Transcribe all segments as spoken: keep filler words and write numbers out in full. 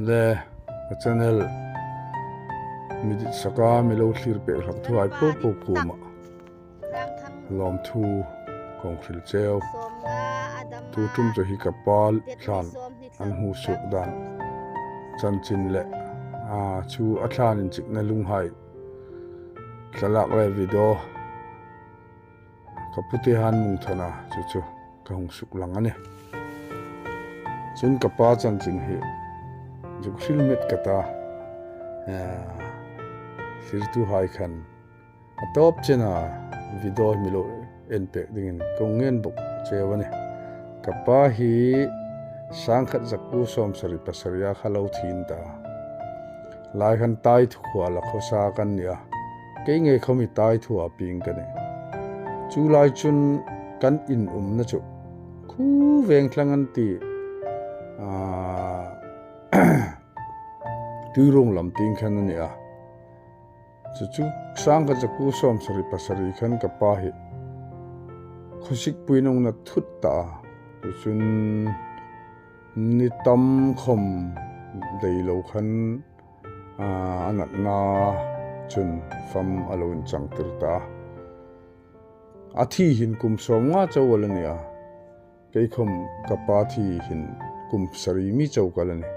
Le, ka channel mi dit saka mi lo thlir pek hlak thu hai po po kuoma lawmthu kong hril cheu. Tu ṭum chu hi ka pa thlan an hmu suok dan chanchin le, a, chu a thlan inchikna lunghai thlalak le video ka pute han mung thona chu chu ka hung suk lang a nih. Chun ka pa chanchin hi zuk hril met ka ta, eh, thlirtuhai khan a tawp chena video mi lo en pek dingin kong ngen bok cheu a nih. Ka pa hi sangkhat zakuo sawmsari pasari a kha lo thi ta. Lai khan Taithu khuo la khawsa kan ni a. Kei ngei khawm hi Taithu a pieng ka nih. Chu lai chun kan in umna chu khu Vengthlang an ti, a, Tuiruong lam tieng khan a ni a. Chu chu sangkhat zakuo sawmsari pasari khan ka pa hi khawsikpui nungna thut ta a. Chu chun ni tam khawm dei lo khan, a, a natna chun fam a lo inchang tir ta. A thi hin kum sawmnga chau a la ni a. Kei khawm ka pa thi hin kum sari mi chau ka la nih.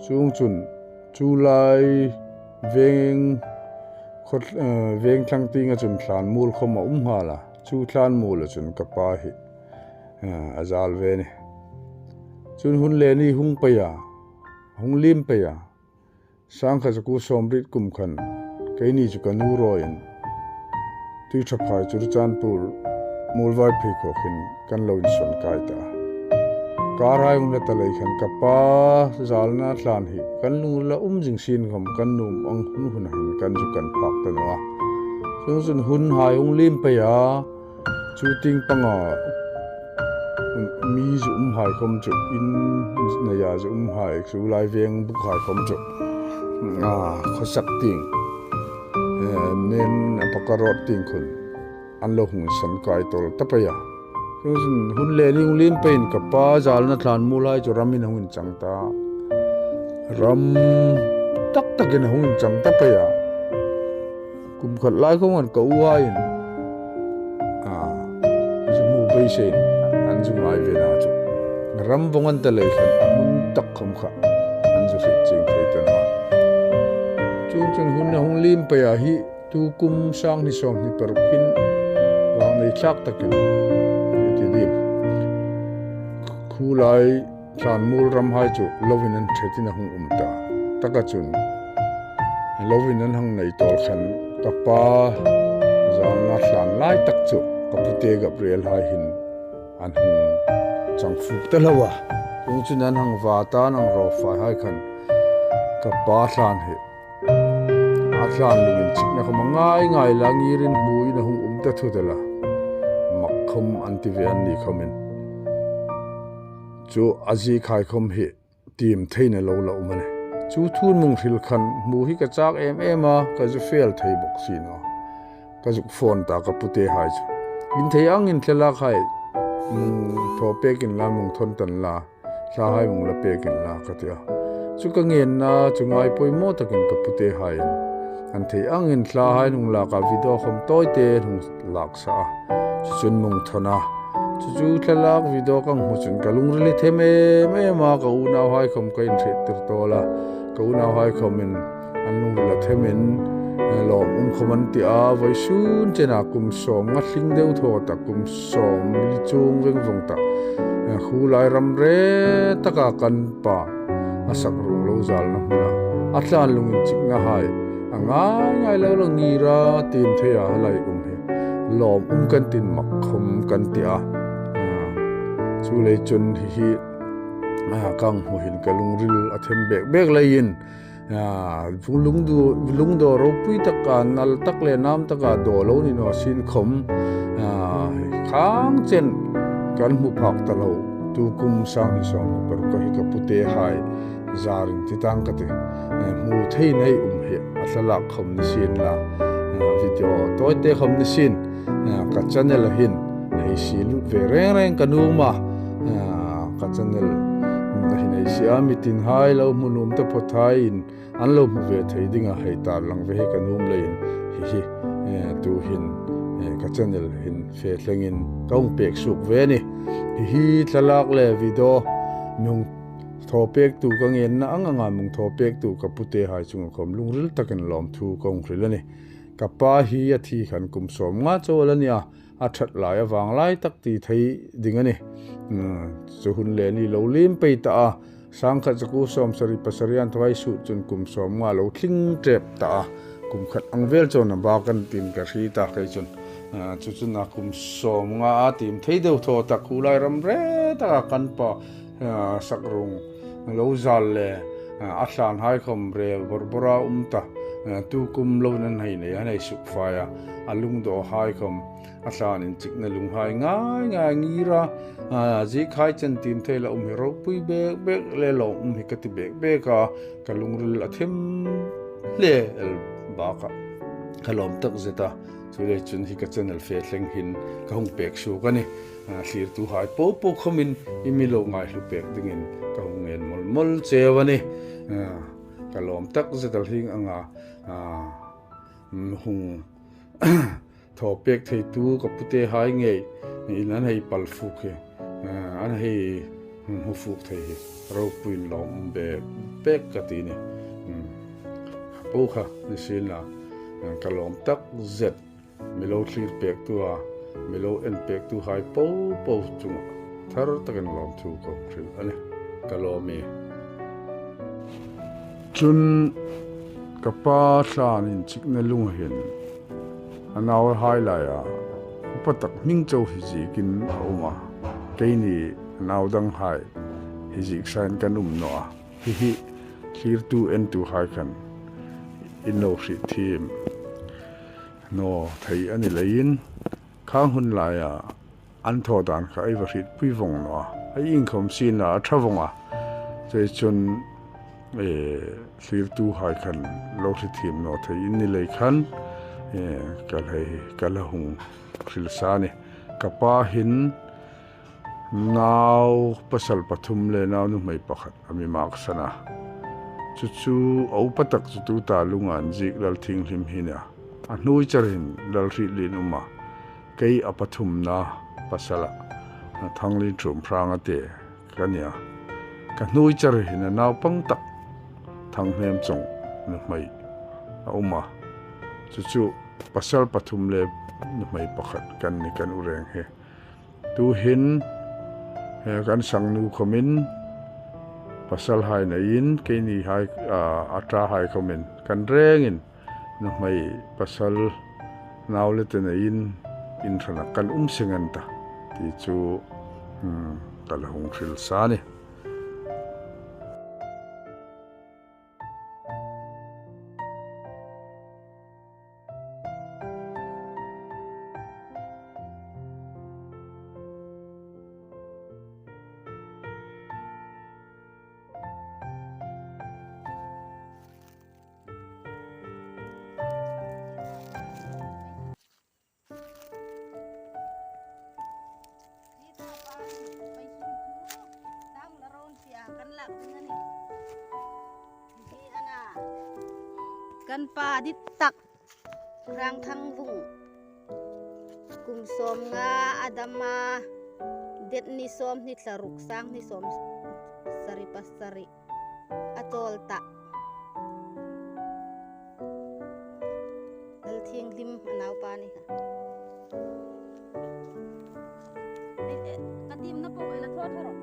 Chuong chun chu lai Veng khaw, eh, Vengthlang tienga chun thlanmuol khawm a um nghal a. Chu thlanmuola chun ka pa hi, eh, a zal ve a nih. Chun hun le ni hung pei a, hung liem pei a. Sangkhat zakuo sawmriet kum khan keini chu ka nu rawiin Tuiṭhaphai Churachandpur Muolvaiphei khuo khin kan lo insawn kai ta. Kar hai hung hla ta lei khan ka pa zalna thlan hi kan lungrila um zing sien khawm kan nuom ang hun hun hin kan zuk kan phak ta naw a. Chuong chun hun hai hung liem pei a, chu tieng panga mi zu um hai khawm chu, in neia zu um hai, chu lai veng buk hai khawm chu, a, khawsak tieng, eh, men a paka rawt tieng khun an lo hung san kai tawl ta pei a. Chuong chun hun le ni hung liem peiin ka pa zalna thlanmuol hai chu ramin a hung inchang ta. Ram tak takin a hung inchang ta pei a. Kum khat lai khawm an ka u haiin, a, zu hmu beiseiin an zu ngai ve a chu. Ram vawng an ta lei khan a hmun tak khawm kha an zu hriet chieng thei ta naw a. Chuong chun hun a hung liem pei a hi, tu kum sanghni sawmhni paruk hin vangnei thlak takin, ti dim, khu lai thlanmuol ram hai chu loin an ṭhetin a hung um ta. Taka chun loin an hang nei tawl khan ka pa zalna thlan lai tak chu ka pute Gabriel hai hin an hung chang fuk ta lo a. Chuong chun an hang va ta, an hang raw fai hai khan ka pa thlan hi a thlan lung inchikna khawm a ngai ngai la, ngirin hmuin a hung um ta thut a la. Mak khawm an ti ve an ni khawmin. Chu a ziek hai khawm hi tiem theina lo la um a nih. Chu thu hung hril khan hmu hi ka chak em em a, ka zu fel thei bok si naw. Ka zuk phone ta ka pute hai chu. In thei angin thlalak hai hung thaw pek inla, hung thawn ta inla, thla hai hung la pek inla ka ti a. Chu ka ngenna chu ngai poimaw takin ka pute haiin an thei angin thla hai hung lak a, video khawm tawite hung lak sa a. Chu chun hung thawn a. Chu chu thlalak video ka hmu chun ka lungril a them em em a, ka unau hai khawm ka inhriettir tawl a. Ka unau hai khawmin an lungril a themin, eh, lawm um khawm an ti a, vawisun chena kum sawmnga tling deu thaw ta, kum sawmli chuong veng vawng ta, eh, khu lai ram re taka kan pa a sak ruong lo zalna hmuna a thlan lung inchikna hai a ngai ngai lo la, ngira tiem theia a lai um hi lawm um kan tin, mak khawm kan ti a. Ah, chu lei chun hi hi, ah, ka hmu hin ka lungril a them bek bek leiin, ah, lungdu-, lungdaw ropui taka, nal tak le nam taka daw lo ni naw sien khawm, ah, khang chen kan hmu phak ta lo, tu kum sanghni sawmhni paruk hi ka pute hai zarin ti tang ka ti. Eh, hmu thei nei um hi a thlalak khawm ni sien la, eh, video tawite khawm ni sien, eh, ka channel a hin ei sie lut ve reng reng ka nuom a, eh, ka channel A hi nei si a, mitinhai lo hmu nuom taphawt haiin an lo hmu ve thei dinga hei tarlang ve hi ka nuom leiin hi hi, eh, tuhin, eh, ka channel hin fe thlengin ka hung pek suok ve a nih. Hi hi thlalak le video mi hung thaw pektu, ka ngenna ang anga mi hung thaw pektu ka putehai chunga khawm lungril takin lawmthu ka hung hril a nih. Ka pa hi a thi khan kum sawmnga chau a la nia, a ṭhat lai a vang lai tak ti thei ding a nih. Hmm, chu hun le ni lo liem pei ta a, sangkhat zakuo sawmsari pasari an thaw hai suot chun kum sawmnga lo tling ṭep ta a, kum khat ang vel chau a bak a nih tiin ka hriet a kei chun. Ah, chu chun a kum sawmnga a tiem thei deu thaw tak, khu lai ram re taka kan pa, ah, sak rung lo zal le, ah, a thlanhai khawm rel bor bor a um ta. Ah, tu kum lo nan hei nei, an hei sukfai a, a lungdawhai khawm a thlan inchikna lunghai ngai ngai ngir a, ah, ziek hai chen tiem thei la um hi ropui bek bek le lawm um hi ka ti bek bek a, ka lungril a them hle el bak a, ka lawm tak zet a. Chuleiin chun hi ka channel fe thleng hin ka hung pek suok a nih. Ah, thlirtuhai popo khawmin i mi lo ngaihlu pek dingin ka hung ngen mawl mawl cheu a nih. Ah, ka lawm tak zet a, hieng anga, ah, mm, hung thaw pek theitu ka putehai ngeiin an hei pal fuk hi, ah, an hei hmu fuk thei hi ropuiin lawm um bek bek ka ti a nih. Hmm. Po kha, nisienla, ah, ka lawm tak zet. Mi lo thlir pektu a, mi lo en pektuhai popo chunga thar takin lawmthu ka hung hril a nih. Ka lawm e. Chun ka pa thlan inchikna lung hin a nauhai laia upa tak hming chau hi ziekin a um a. Keini a nau danghai hi ziek sain kan um naw a. Hi hi thlirtu entuhai khan in lo hriet thiem naw thei a ni leiin, khang hun laia an thaw dan kha ei va hrietpui vong naw a, ei inkhawm sienla a ṭha vong a. Chuleiin chun, eh, thlirtuhai khan lo hriet thiem naw thei in ni lei khan, eh, ka hla, ka la hung hril sa a nih. Ka pa hin nau pasal pathum le nau nuhmei pakhat a mi maksan a. Chu chu a upa tak chu tuta lunga an ziek Lal Thienghlim hi a nih. A hnuoi char hin Lal Hrietlienuma, kei a pathumna pasala, Thanglien Ṭhuomhranga te ka nia. Ka hnuoi char hin a naupang tak Thanghnemchawng nuhmei a um a. Chu chu pasal pathum le nuhmei pakhat kan ni kan u reng hi. Tuhin, eh, kan sangnu khawmin pasalhai neiin, keinihai, a, a ṭahai khawmin kan rengin nuhmei pasal nau le te neiin in hrana kan um seng an ta ti chu, hmm, ka la hung hril sa a nih. Kan pa dit tak Rangthangvung. Kum sawmnga a dam a, det ni sawmhni thla ruk, sanghni sawmsari pasari a chawl ta. Lal Thienghlim a naupa ni kha. Eh, eh, ka tiemna po, eh, la thaw thaw rawh.